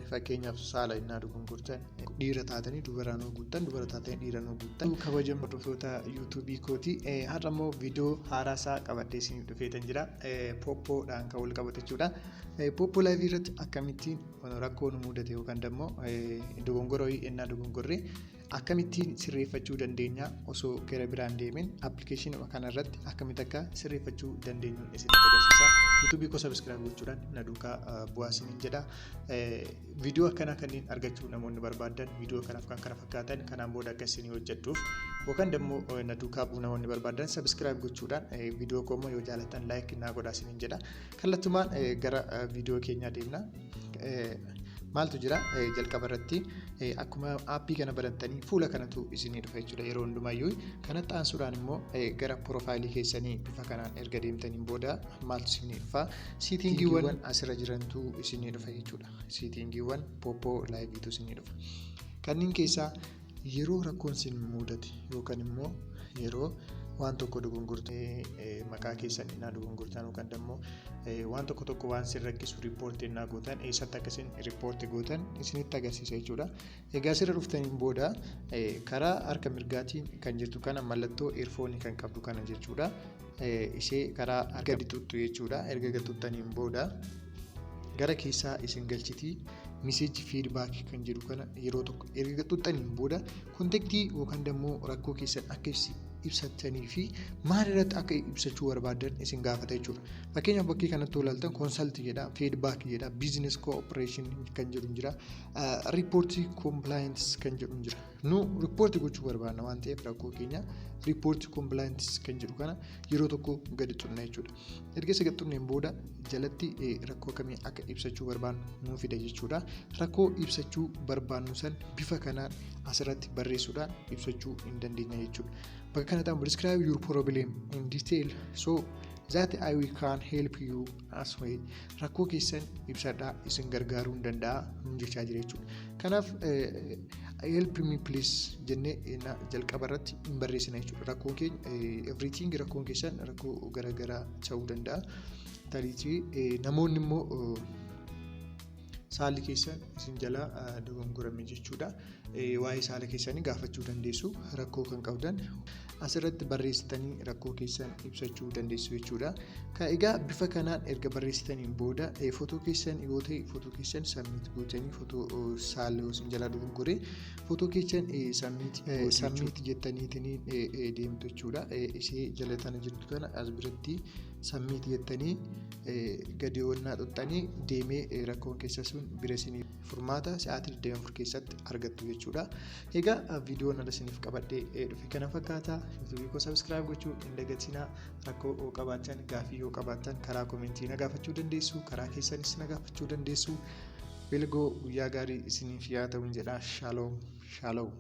Fakkeenyaaf, saala innaa dogongortan, dhiira taatanii dubara nuu guuttan, dubara taatanii dhiira nuu guuttan. Kabajamoo hordoftoota YouTubeii kooti, har'a immoo viidiyoo haaraa isaa qabadhee isiniif dhufeetan jira. Poppoodhaan kan wal qabatu jechuudha. Poppo Liveii irratti akkamittiin rakkoo nu mudate yookaan immoo dogongora wayii innaa dogongorree akkamittiin sirreeffachuu dandeenya, osoo gara biraan deemin applicationii kanarratti akkamitti akka sirreeffachuu dandeenyu isinitti agarsiisa. YouTubeii koo subscribe gochuudhaan na duukaa bu'aa isiniin jedha. Viidiyoo akkanaa kanneen argachuu namoonni barbaadan, viidiyoo kanaaf kan kana fakkaatan kanaan booda akka isinii hojjedhuuf yookaan immoo na duukaa bu'uu namoonni barbaadan, subscribe gochuudhaan, viidiyoo koo immoo yoo jaalatan like naa godhaa isiniin jedha. Kallattumaan gara viidiyoo keenyaa deemna. Maaltu jira? Jalqaba irratti akkuma appii kana barattanii fuula kanatu isinii dhufa jechuudha yeroo hundumayyuu. Kanatti aansuudhaan immoo gara profileii keessanii bifa kanaan erga deemtaniin booda maaltu isinii dhufa? Settingiiwwan asirra jirantu isinii dhufa jechuudha. Settingiiwwan Poppo Liveiitu isinii dhufa. Kanneen keessaa yeroo rakkoon isin mudate yookaan immoo yeroo waan tokko dogongortu, maqaa keessan innaa dogongortan yookaan immoo waan tokko tokko waan isin rakkisu reportii innaa gootan, eessatti akka isin reportii gootan isinitti agarsiisa jechuudha. Egaa asirra dhuftaniin booda karaa harka mirgaatiin kan jirtu kana, mallattoo earphoneii kan qabdu kana jechuudha. Ishee karaa gadi tuttu jechuudha. Erga gadi tuttaniin booda gara keessaa isin galchitii, message feedbackii kan jedhu kana yeroo tokko erga tuttaniin booda contactii yookaan immoo rakkoo keessan akka ibsattanii fi maal irratti akka ibsachuu barbaadan isin gaafata jechuudha. Fakkeenyaaf, bakkee kanatti yoo ilaaltan consult jedha, feedbackii jedha, business cooperation kan jedhu jira, reportii compliance kan jedhu jira. Nu reportii gochuu barbaadna waan ta'eef, rakkoo keenya reportii compliance kan jedhu kana yeroo tokko gadi xunna jechuudha. Erga isa gadi xunneen booda jalatti rakkoo akkamii akka ibsachuu barbaannu nuu fida jechuudha. Rakkoo ibsachuu barbaannu san bifa kanaan asirratti barreessuudhaan ibsachuu hin dandeenya jechuudha. Bakka kanatti ammoo "Describe your problem in detail so that I will can help you as well." Rakkoo keessan ibsadhaa, isin gargaaruu hin danda'a nuun jechaa jira jechuudha. Kanaaf "Help me please" jennee jalqaba irratti hin barreessina jechuudha. Rakkoon keenya everything, rakkoon keessan rakkoo garaagaraa ta'uu danda'a. Tariitii namoonni immoo saalli keessan isin jalaa dogongorame jechuudha. Waa'ee saala keessanii gaafachuu dandeessu. Rakkoo kan qabdan asirratti barreessitanii rakkoo keessan ibsachuu dandeessu jechuudha. Egaa bifa kanaan erga barreessitaniin booda footoo keessan yoo ta'e footoo keessan submit gootanii, footoo saalli yoo isin jalaa dogongore footoo keessan submit jettaniitiin deemtu jechuudha. Ishee jala tana jirtu kana as biratti submit jettanii gadi onnaa xuxxanii deemee rakkoon keessa sun bira isinii furmaata sa'aatii 24 keessatti argattu jechuudha. Egaa viidiyoon ala isiniif qabadhee dhufe kana fakkaata. YouTubeii koo subscribe gochuu hin dagatinaa. Rakkoo yoo qabaattan, gaafii yoo qabaattan karaa commentii na gaafachuu dandeessu. Karaa keessanis na gaafachuu dandeessu. Bilgoo guyyaa gaarii isiniif yaa ta'u jedha. Shalom shalom.